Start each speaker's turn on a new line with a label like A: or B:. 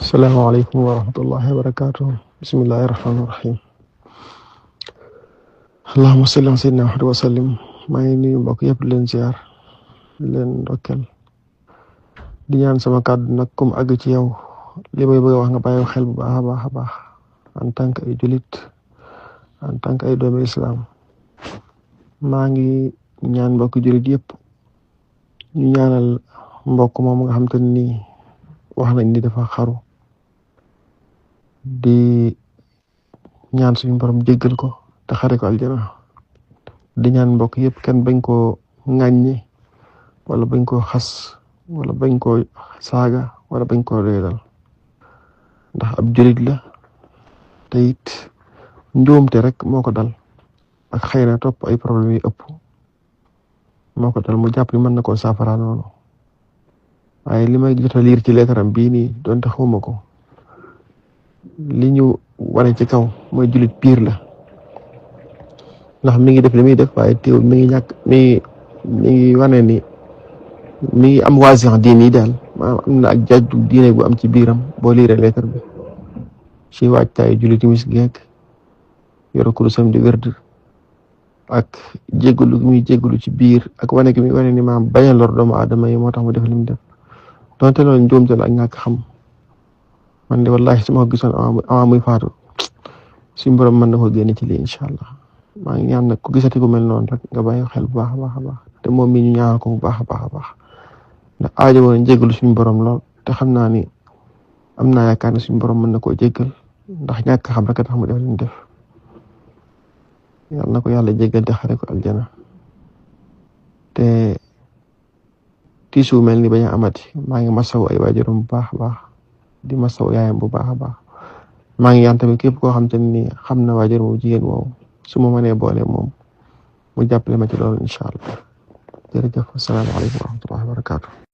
A: Assalamualaikum warahmatullahi wabarakatuh. Bismillahirrahmanirrahim. Allahumma salli ala sayyidina Muhammad wa sallim. maa ngi nuyu mbokk yëpp di leen ziar di leen ndokkeel di ñaan sama kàddu nag kum àgg ci yow li may bëgg a wax nga bàyyi xel bu baax a baax a baax en tant que ay julit en tant que ay doomi islam. maa ngi ñaan mbokk julit yëpp ñu ñaanal mbokk moom nga xam te ni wax nañ ni dafa xaru di ñaan suñu borom jéggal ko te xare ko aljana. di ñaan mbokk yëpp kenn bañ koo ŋàññi wala bañ koo xas wala bañ koo saaga wala bañ koo réeral ndax ab julit la te it njuumte rek moo ko dal ak xëy na topp ay problème yi ëpp moo ko dal mu jàpp ni mën na koo saafara noonu waaye li may jot a liir ci leetaram bii nii donte xawma ko li ñu wane ci kaw mooy julit piir la ndax mi ngi def li muy def waaye teewul mi ngi ñàkk mi ngi wane ni mi ngi am waasiyan diin yi daal maanaam am na ak jàjju diine bu am ci biiram boo liiree leetar bi ci waajtaayu julli timis geek yoro kurusam di wérd ak jégalu muy jégalu ci biir ak wane gi muy wane ni maam bañ a lor doomu aadama yi moo tax mu def li mu def donte loolu njuumte la ak ñàkk xam man de wallahi su ma ko gisoon avant muy faatu suñu borom mën na ko génne ci lii incha allah. maa ngi ñaan nag ku gisati ku mel noonu rek nga bàyyi xel bu baax a baax a baax te moom mi ñu ñaanal ko bu baax a baax a baax ndax aajo woon jéggalu suñu borom lool te xam naa ni am naa yaakaar ne suñu borom mën na koo jéggal ndax ñàkk xam rek a tax mu def li mu def yàlla na ko yàlla jéggal te xare ko aljana te tiisu mel ni bañ a amati. maa ngi masawu ay waajuram bu baax a baax di masawu yaayam bu baax a baax maa ngi ñaan tamit képp koo xam te ni xam na waajur bu jigéen woowu su ma mënee boole moom mu jàppale ma ci loolu incha allah jërëjëf asalaamaaleykum wa rahmatullahi wa barakaatu.